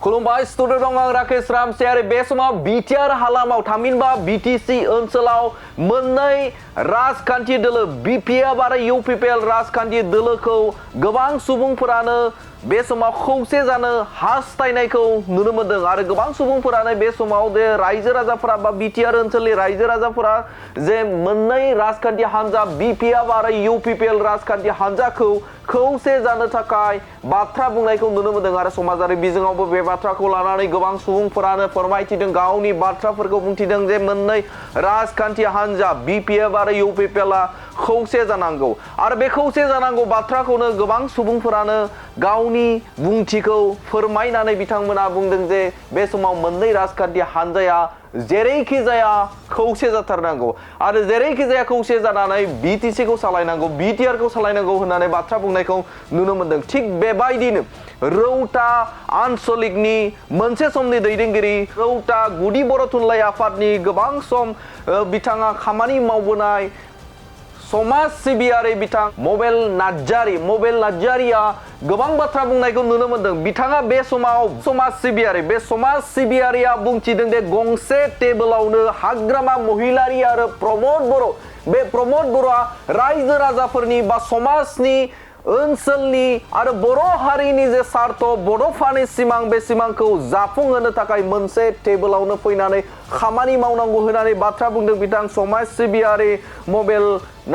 खुलुमबाय स्टुडिअ दं आं राकेश रामसियारि बे समाव बिटिआर हालामाव थामहिनबा बिटिसि ओनसोलाव मोननै राजखान्थि दोलो बिपिएफ आरो इउपिपिएल राजखान्थि दोलोखौ गोबां सुबुंफोरानो बे समाव खौसे जानो हास्थायनायखौ नुनो मोनदों आरो गोबां सुबुंफोरानो बे समाव जे रायजो राजाफोरा बा बिटिआर ओनसोलनि रायजो राजाफोरा जे मोननै राजखान्थि हान्जा बिपिएफ आरो इउपिपिएल राजखान्थि हान्जाखौ खौसे जानो थाखाय बाथ्रा बुंनायखौ नुनो मोनदों आरो समाजारि बिजोङावबो बे बाथ्राखौ लानानै गोबां सुबुंफोरानो फोरमायथिदों गावनि बाथ्राफोरखौ बुंथिदों जे मोननै राजखान्थि हान्जा बिपिएफ आरो इउपिपिएलआ खौसे जानांगौ आरो बे खौसे जानांगौ बाथ्राखौनो गोबां सुबुंफोरानो गावनि बुंथिखौ फोरमायनानै बिथांमोना बुंदों जे बे समाव मोननै राजखान्थि हान्जाया जेरैखि जाया खौसे जाथारनांगौ आरो जेरैखि जाया खौसे जानानै बिटिसिखौ सालायनांगौ बिटिआरखौ सालायनांगौ होननानै बाथ्रा बुंनायखौ नुनो मोनदों थिग बेबायदिनो रौता आनसलिकनि मोनसे समनि दैदेनगिरि रौता गुदि बर' थुनलाइ आफादनि गोबां सम बिथाङा खामानि मावबोनाय समाज सिबियारि बिथां मबेल नार्जारिया गोबां बाथ्रा बुंनायखौ नुनो मोनदों बिथाङा बे समाव समाज सिबियारिया बुंथिदों दे गंसे टेबोलावनो हाग्रामा महिलारि आरो प्रमोद बर'आ रायजो राजाफोरनि बा समाजनि ओनसोलनि आरो बर' हारिनि जे सार्थ बड'फानि सिमां बे सिमांखौ जाफुंहोनो थाखाय मोनसे टेबोलावनो फैनानै खामानि मावनांगौ होननानै बाथ्रा बुंदों बिथां समाज सिबियारि मबेल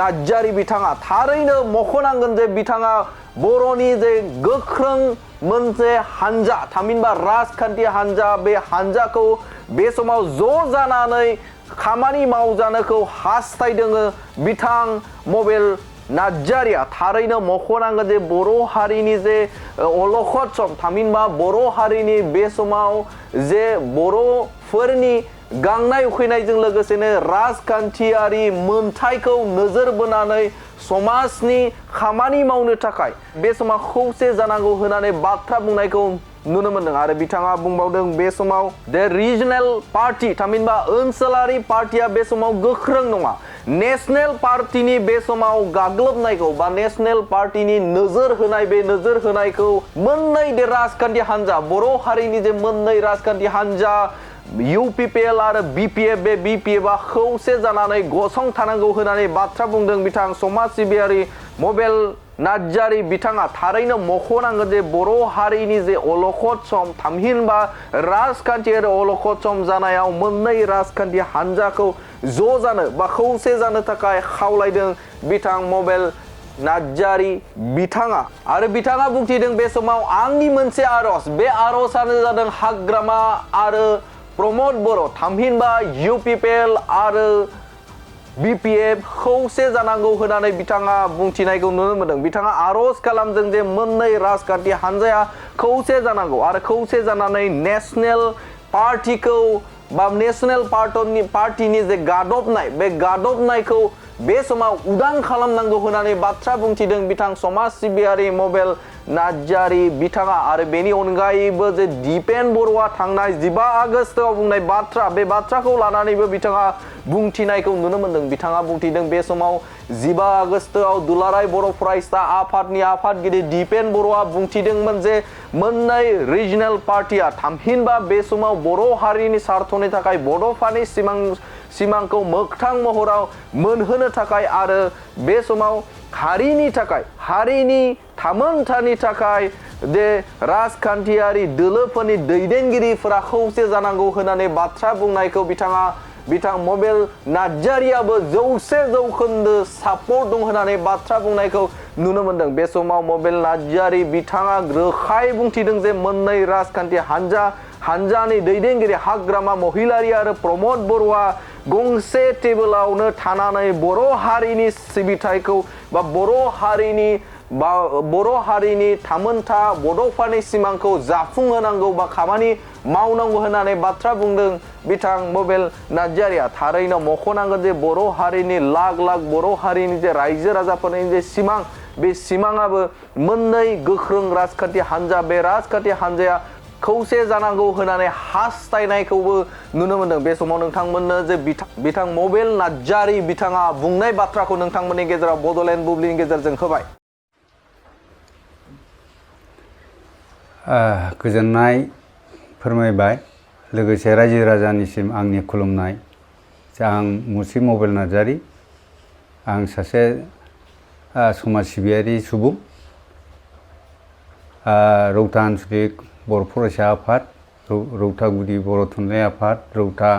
नार्जारि बिथाङा थारैनो मख'नांगोन जे बिथाङा बर'नि जे गोख्रों मोनसे हान्जा थामहिनबा राजखान्थि हान्जा बे हान्जाखौ बे समाव ज' जानानै खामानि मावजानोखौ हास्थायदों बिथां मबेल नार्जारिया थारैनो मख'नांगोन जे बर' हारिनि जे अलखद सम थामहिनबा बर' हारिनि बे समाव जे बर'फोरनि गांनाय उखैनायजों लोगोसेनो राजखान्थियारि मोनथायखौ नोजोर बोनानै समाजनि खामानि मावनो थाखाय बे समाव खौसे जानांगौ होननानै बाथ्रा बुंनायखौ नुनो मोनदों आरो बिथाङा बुंबावदों बे समाव दे रिजनेल पार्टी थामहिनबा ओनसोलारि पार्टिया बे समाव गोख्रों नङा नेशनेल पार्टीनि बे समाव गाग्लोबनायखौ बा नेशनेल पार्टीनि नोजोर होनाय बे नोजोर होनायखौ मोननै दे राजखान्थि हान्जा बर' हारिनि जे मोननै राजखान्थि हान्जा इउपिपिएल आरो बिपिएफ बे बिपिएफआ खौसे जानानै गसंथानांगौ होननानै बाथ्रा बुंदों बिथां समाज सिबियारि मबेल नार्जारि बिथाङा थारैनो मख'नांगोन जे बर' हारिनि जे अलखद सम थामहिनबा राजखान्थियारि अलखद सम जानायाव मोननै राजखान्थि हान्जाखौ ज' जानो बा खौसे जानो थाखाय खावलायदों बिथां मबेल नार्जारि बिथाङा आरो बिथाङा बुंथिदों बे समाव आंनि मोनसे आर'ज बे आर'जआनो जादों हाग्रामा आरो प्रमोद बर' थामहिनबा इउपिपिएल आरो बिपिएफ खौसे जानांगौ होननानै बिथाङा बुंथिनायखौ नुनो मोनदों बिथाङा आर'ज खालामदों जे मोननै राजखान्थि हान्जाया खौसे जानांगौ आरो खौसे जानानै नेशनेल पार्टीखौ बा नेशनेल पार्टीनि जे गादबनाय बे गादबनायखौ बे समाव उदां खालामनांगौ होननानै बाथ्रा बुंथिदों बिथां समाज सिबियारि मबेल नार्जारि बिथाङा आरो बेनि अनगायैबो जे दिपेन बर'आ थांनाय 15 आगस्टआव बुंनाय बाथ्रा बे बाथ्राखौ लानानैबो बिथाङा बुंथिनायखौ नुनो मोनदों बिथाङा बुंथिदों बे समाव 15 आगस्टआव दुलाराय बर' फरायसा आफादनि आफादगिरि दिपेन बर'आ बुंथिदोंमोन जे मोननै रिजनेल पार्टिया थामहिनबा बे समाव बर' हारिनि सार्थनि थाखाय बड'फानि सिमांखौ मोगथां महराव मोनहोनो थाखाय आरो बे समाव हारिनि थामोनथानि थाखाय जे राजखान्थियारि दोलोफोरनि दैदेनगिरिफोरा खौसे जानांगौ होननानै बाथ्रा बुंनायखौ बिथां मबेल नार्जारियाबो 100% सापर्ट दं होननानै बाथ्रा बुंनायखौ नुनो मोनदों बे समाव मबेल नार्जारि बिथाङा रोखायै बुंथिदों जे मोननै राजखान्थि हान्जानि दैदेनगिरि हाग्रामा महिलारि आरो प्रमोद बर'आ गंसे टेबोलावनो थानानै बर' हारिनि सिबिथायखौ बा बर' हारिनि थामोनथा बड'फानि सिमांखौ जाफुंहोनांगौ बा खामानि मावनांगौ होननानै बाथ्रा बुंदों बिथां मबेल नार्जारिया थारैनो मख'नांगोन जे बर' हारिनि लाख बर' हारिनि जे रायजो राजाफोरनि जे सिमां बे सिमाङाबो मोननै गोख्रों राजखान्थि हान्जा बे राजखान्थि हान्जाया खौसे जानांगौ होननानै हास्थायनायखौबो नुनो मोनदों बे समाव नोंथांमोननो जे बिथां मबेल नार्जारि बिथाङा बुंनाय बाथ्राखौ नोंथांमोननि गेजेराव बड'लेण्ड बुब्लिनि गेजेरजों होबाय गोजोननाय फोरमायबाय लोगोसे रायजो राजानिसिम आंनि खुलुमनाय। आं मुस्रि मबाइल नार्जारी, आं सासे समाज सिबियारि सुबुं, रौता आन्चलिक बर' फरायसा आफाद, रौता गुदि बर' थुनलाइ आफाद, रौता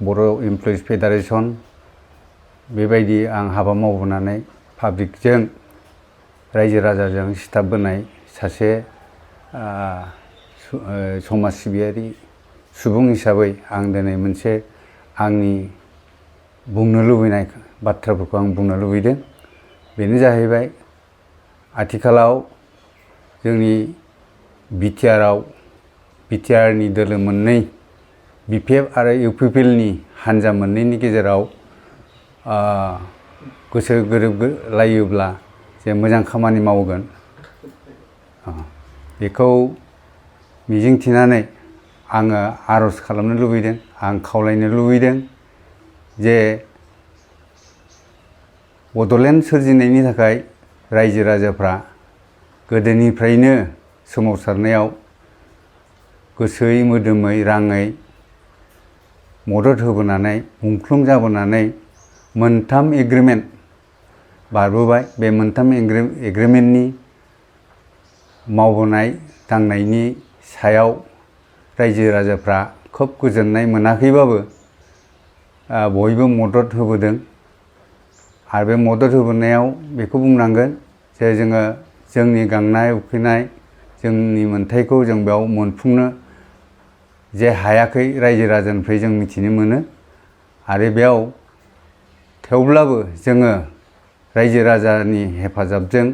बर' इमप्लयिज फेडारेसन, बेबायदि आं हाबा मावबोनानै पाब्लिकजों रायजो राजाजों सिथाबबोनाय सासे समाज सिबियारि सुबुं हिसाबै आं दिनै मोनसे आंनि बुंनो लुबैनाय बाथ्राफोरखौ आं बुंनो लुबैदों। बेनो जाहैबाय आथिखालाव जोंनि बिटिआरनि दोलो मोननै बिपिएफ आरो इउपिपिएलनि हान्जा मोननैनि गेजेराव गोसो गोरोबलायोब्ला जे मोजां खामानि मावगोन बेखौ मिजिंथिनानै आङो आर'ज खालामनो लुबैदों। आं खावलायनो लुबैदों जे बड'लेण्ड सोरजिनायनि थाखाय रायजो राजाफ्रा गोदोनिफ्रायनो सोमावसारनायाव गोसोयै मोदोमै राङै मदद होबोनानै मुंख्लं जाबोनानै मोनथाम एग्रिमेन्ट बारबोबाय। बे मोनथाम एग्रिमेन्टनि मावबोनाय दांनायनि सायाव रायजो राजाफ्रा खोब गोजोननाय मोनाखैबाबो बयबो मदद होबोदों। आरो बे मदद होबोनायाव बेखौ बुंनांगोन जे जोङो जोंनि गांनाय उखैनाय जोंनि मोन्थायखौ जों बेयाव मोनफुंनो जे हायाखै रायजो राजानिफ्राय जों मिथिनो मोनो। आरो बेयाव थेवब्लाबो जोङो रायजो राजानि हेफाजाबजों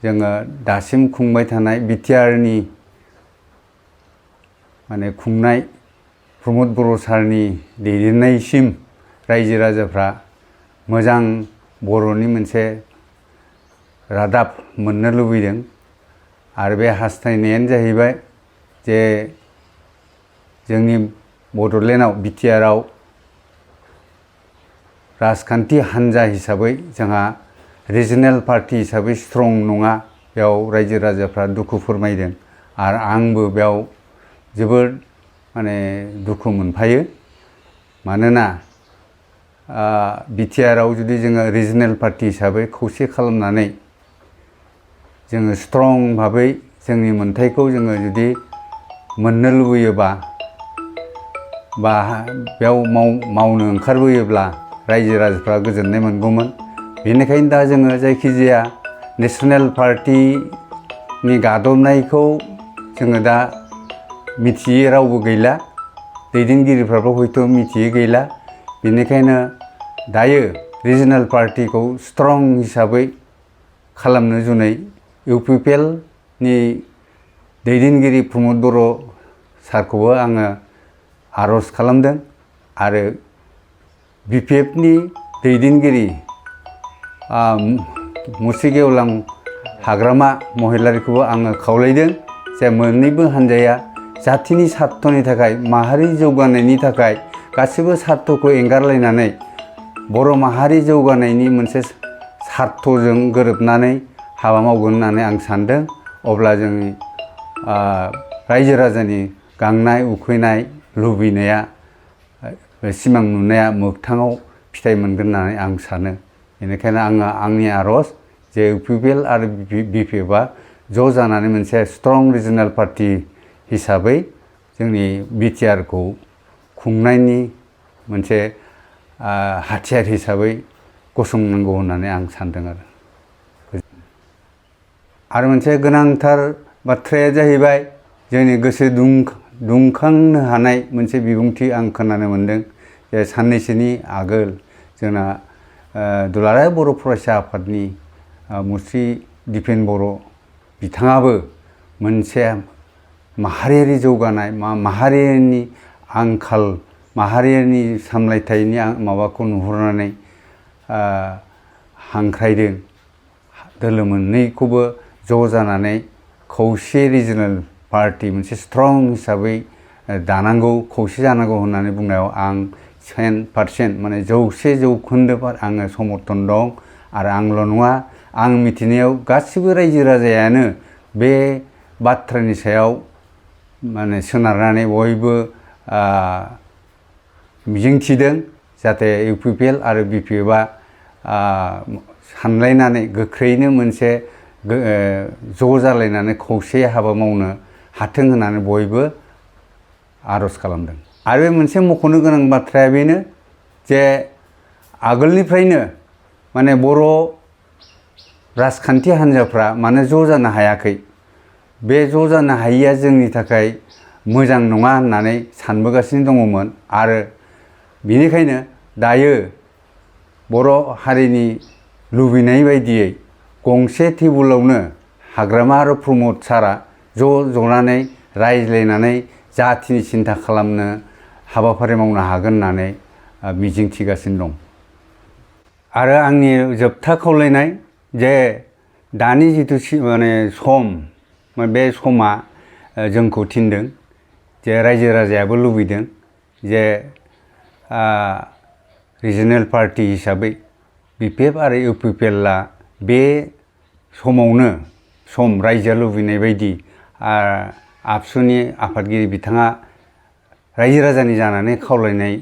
जोङो दासिम खुंबाय थानाय बिटिआरनि माने खुंनाय प्रमद बर' सारनि दैदेननायसिम रायजो राजाफ्रा मोजां बर'नि मोनसे रादाब मोननो लुबैदों। आरो बे हास्थायनायानो जाहैबाय जे जोंनि बड'लेण्डआव बिटिआरआव राजखान्थि हान्जा हिसाबै जोंहा रिजनेल पार्टि हिसाबै स्ट्रं नङा। बेयाव रायजो राजाफ्रा दुखु फोरमायदों आरो आंबो बेयाव जोबोद माने दुखु मोनफायो। मानोना बिटिआरआव जुदि जोङो रिजनेल पार्टि हिसाबै खौसे खालामनानै जोङो स्ट्रं भाबै जोंनि मोन्थायखौ जोङो जुदि मोननो लुबैयोबा बा बेयाव मावनो ओंखारबोयोब्ला रायजो राजाफ्रा गोजोननाय मोनगौमोन। बेनिखायनो दा जोङो जायखिजाया नेसनेल पार्टिनि गादबनायखौ जोङो दा मिथियै रावबो गैला, दैदेनगिरिफ्राबो हयथ' मिथियै गैला। बेनिखायनो दायो रिजनेल पार्टिखौ स्ट्रं हिसाबै खालामनो जुनै इउपिपिएलनि दैदेनगिरि प्रमद बर' सारखौबो आङो आर'ज खालामदों आरो बिपिएफनि दैदेनगिरि मुस्रि गेवलां हाग्रामा महिलारिखौबो आङो खावलायदों जे मोननैबो हान्जाया जाथिनि सार्थनि थाखाय माहारि जौगानायनि थाखाय गासिबो सार्थखौ एंगारलायनानै बर' माहारि जौगानायनि मोनसे सार्थजों गोरोबनानै हाबा मावगोन होननानै आं सानदों। अब्ला जोंनि रायजो राजानि गांनाय उखैनाय लुबैनाया सिमां नुनाया मोगथाङाव फिथाइ मोनगोन होननानै आं सानो। बेनिखायनो आङो आंनि आर'ज जे इउपिपिएल आरो बिपिएफआ ज' जानानै मोनसे स्ट्रं रिजनेल पार्टि हिसाबै जोंनि बिटिआरखौ खुंनायनि मोनसे हाथियार हिसाबै गसंनांगौ होननानै आं सानदों। आरो मोनसे गोनांथार बाथ्राया जाहैबाय जोंनि गोसो दुंखांनो हानाय मोनसे बिबुंथि आं खोनानो मोन्दों जे साननैसोनि आगोल जोंना दुलाराय बर' फरायसा आफादनि मुस्रि दिपेन बर' बिथाङाबो मोनसे माहारियारि जौगानाय माहारियारिनि आंखाल माहारियारिनि सामलायथायनि माबाखौ नुहुरनानै हांख्रायदों दोलो मोननैखौबो ज' जानानै खौसे रिजनेल पार्टि मोनसे स्ट्रं हिसाबै दानांगौ खौसे जानांगौ होननानै बुंनायाव आं 100% माने 100% आङो समर्थन दं। आरो आंल' नङा, आं मिथिनायाव गासिबो रायजो राजायानो बे बाथ्रानि सायाव माने सोनारनानै बयबो मिजिंथिदों जाहाथे UPPL आरो BPFआ सानलायनानै गोख्रैनो मोनसे ज' जालायनानै खौसे हाबा मावनो हाथों होननानै बयबो आर'ज खालामदों। आरो मोनसे मख'नो गोनां बाथ्राया बेनो जे आगोलनिफ्रायनो माने बर' राजखान्थि हान्जाफ्रा मानो ज' जानो हायाखै, बे ज' जानो हायिया जोंनि थाखाय मोजां नङा होननानै सानबोगासिनो दङमोन। आरो बेनिखायनो दायो बर' हारिनि लुबैनाय बायदियै गंसे टेबोलावनो हाग्रामा आरो प्रमद सारा ज'नानै रायज्लायनानै जाथिनि सिन्था खालामनो हाबाफारि मावनो हागोन होननानै मिजिंथिगासिनो दं। आरो आंनि जोबथा खावलायनाय जे दानि जिथु माने सम, बे समा जोंखौ थिनदों जे रायजो राजायाबो लुबैदों जे रिजनेल पार्टि हिसाबै BPF आरो UPPLआ बे समावनो रायजोआ लुबैनाय बायदि आबसुनि आफादगिरि बिथाङा रायजो राजानि जानानै खावलायनाय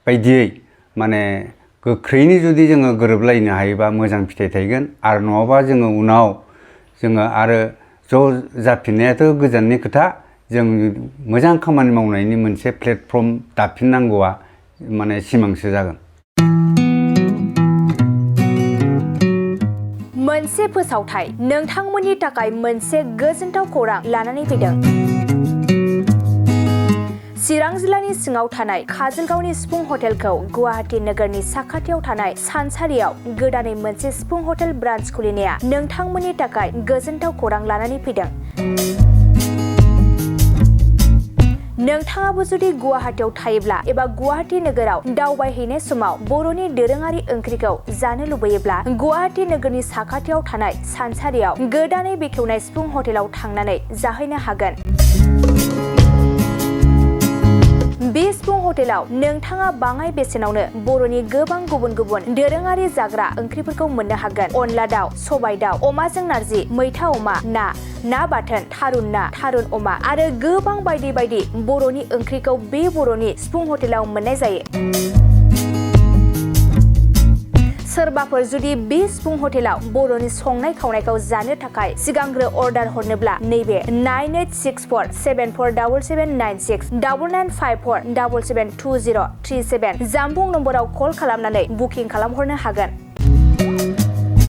बायदियै माने गोख्रैनो जुदि जोङो गोरोबलायनो हायोबा मोजां फिथाइ थायगोन। आरो नङाबा जोङो उनाव आरो ज' जाफिननायाथ' गोजाननि खोथा, जों मोजां खामानि मावनायनि मोनसे प्लेटफर्म दाफिननांगौआ माने सिमांसो जागोन। मोनसे फोसावथाय नोंथांमोननि थाखाय मोनसे गोजोनथाव खौरां लानानै फैदों। चिरां जिल्लानि सिङाव थानाय काजलगावनि सिफुं हटेलखौ गुवाहाटी नोगोरनि साखाथियाव थानाय सानसारियाव गोदानै मोनसे सिफुं हटेल ब्रान्च खुलिनाया नोंथांमोननि थाखाय गोजोनथाव खौरां लानानै फैदों। नोंथाङाबो जुदि गुवाहाटीयाव थायोब्ला एबा गुवाहाटी नोगोराव दावबायहैनाय समाव बर'नि दोरोङारि ओंख्रिखौ जानो लुबैयोब्ला गुवाहाटी नोगोरनि साखाथियाव थानाय सानसारियाव गोदानै बेखेवनाय सिफुं हटेलाव थांनानै जाहैनो हागोन। बे सिफुं हटेलाव नोंथाङा बाङाय बेसेनावनो बर'नि गोबां गुबुन गुबुन दोरोङारि जाग्रा ओंख्रिफोरखौ मोननो हागोन। अनला दाउ, सबाय दाउ, अमाजों नारजि, मैथा अमा, ना बाथोन, थारुन ना, थारुन अमा आरो गोबां बायदि बायदि बर'नि ओंख्रिखौ बे बर'नि सिफुं हटेलाव मोननाय जायो। सोरबाफोर जुदि बे सिफुं हटेलाव बर'नि संनाय खावनायखौ जानो थाखाय सिगांग्रो अर्डार हरनोब्ला नैबे 9864747796 9954772037 जामबुं नम्बराव कल खालामनानै बुकिं खालामहरनो हागोन।